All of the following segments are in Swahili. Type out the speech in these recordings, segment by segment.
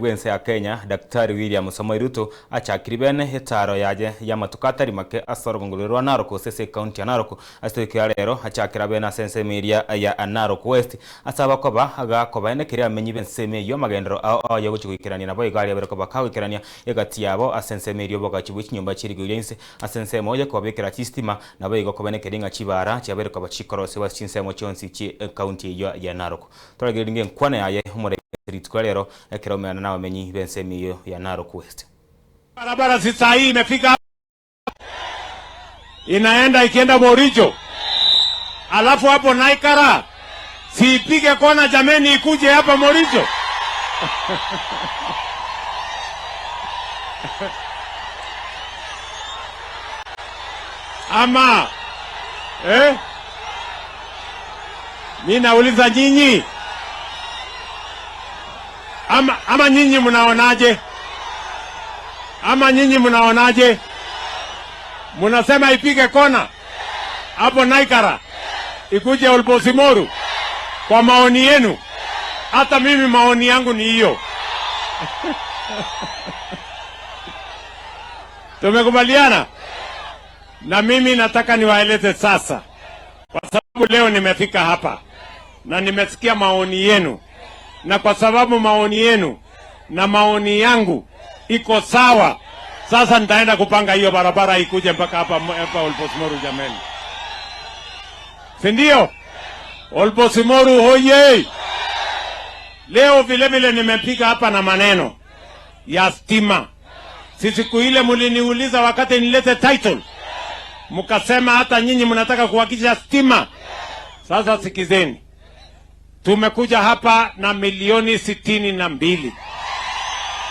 Bwense ya Kenya Daktari William Samoei Ruto achakiri bene etaro yaye ya matuko atari make ase orogongolo rwa Narok ase ase ekaunti ya Narok ase ekero rero achakira bene ase ensemo eria ya Narok West ase abakoba agakobaenekeria amenyi b'ensemo eywo amagendero ao aye gochi goikerania nabo iga aria koba kagoikerania egati yabo ase ensemo eria obogachi bwe chinyomba chirigoiria inse ase ensemo oye kobabekera chistima nabo igo kobaenekeria ng'a chibara chiabere koba chikorosiwa ase chinsemo chionsi chie ekaunti eywo ya Narok. Toragereria ng'a enkwana yaye omorembe rituko rero ekero omeana na abamenyi b'ensemo eywo ya Narok West. Barabara si saa hii imefika inaenda ikienda Moricho, alafu hapo Naikara siipige kona jameni, ikuje hapa Moricho. Ama eh? Mi nauliza nyinyi, ama nyinyi mnaonaje? Ama nyinyi mnaonaje? Mnasema ipige kona hapo Naikara ikuje Olbosimoru? Kwa maoni yenu, hata mimi maoni yangu ni hiyo. Tumekubaliana na mimi nataka niwaeleze sasa, kwa sababu leo nimefika hapa na nimesikia maoni yenu, na kwa sababu maoni yenu na maoni yangu iko sawa, sasa nitaenda kupanga hiyo barabara ikuje mpaka hapa hapa Olbosimoru jameni, si ndio? Olbosimoru hoye! Leo vile vile nimepiga hapa na maneno ya stima. Si siku ile muliniuliza wakati nilete title, mkasema hata nyinyi mnataka kuhakikisha stima. Sasa sikizeni, tumekuja hapa na milioni 62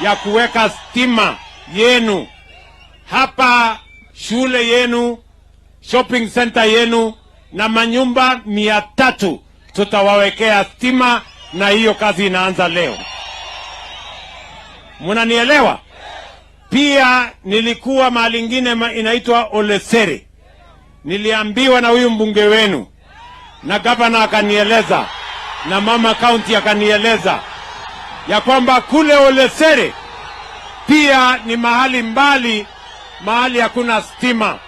ya kuweka stima yenu hapa, shule yenu, shopping center yenu na manyumba 300 tutawawekea stima, na hiyo kazi inaanza leo. Munanielewa? Pia nilikuwa mahali ingine inaitwa Olesere, niliambiwa na huyu mbunge wenu na gavana akanieleza na mama county akanieleza ya kwamba kule Olesere pia ni mahali mbali, mahali hakuna stima.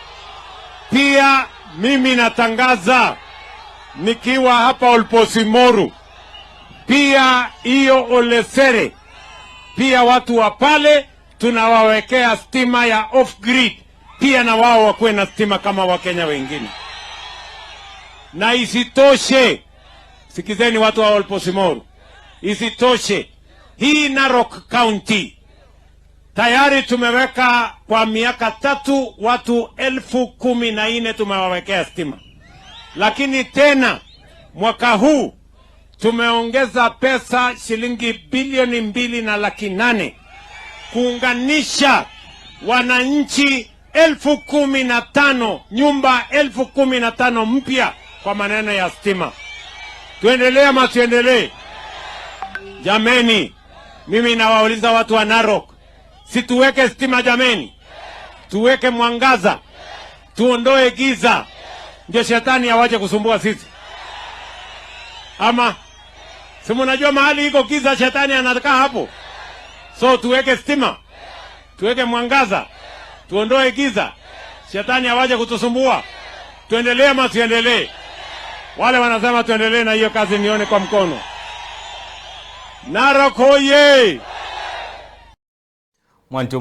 Pia mimi natangaza nikiwa hapa Olposimoru, pia hiyo Olesere pia watu wa pale tunawawekea stima ya off grid, pia na wao wakuwe na stima kama Wakenya wengine. Na isitoshe, sikizeni watu wa Olposimoru, isitoshe hii Narok County tayari tumeweka kwa miaka 3 watu 14,000 tumewawekea stima, lakini tena mwaka huu tumeongeza pesa shilingi bilioni 2 na 800,000 kuunganisha wananchi 15,000 nyumba 15,000 mpya kwa maneno ya stima. Tuendelee ama tuendelee? Jameni, mimi nawauliza watu wa Narok, si tuweke stima jameni, tuweke mwangaza, tuondoe giza, ndio shetani awache kusumbua sisi. Ama si mnajua mahali iko giza, shetani anakaa hapo. So tuweke stima, tuweke mwangaza, tuondoe giza, shetani awache kutusumbua. Tuendelee ama tuendelee? Wale wanasema tuendelee na hiyo kazi, nione kwa mkono. Narok hoye! Mwancho.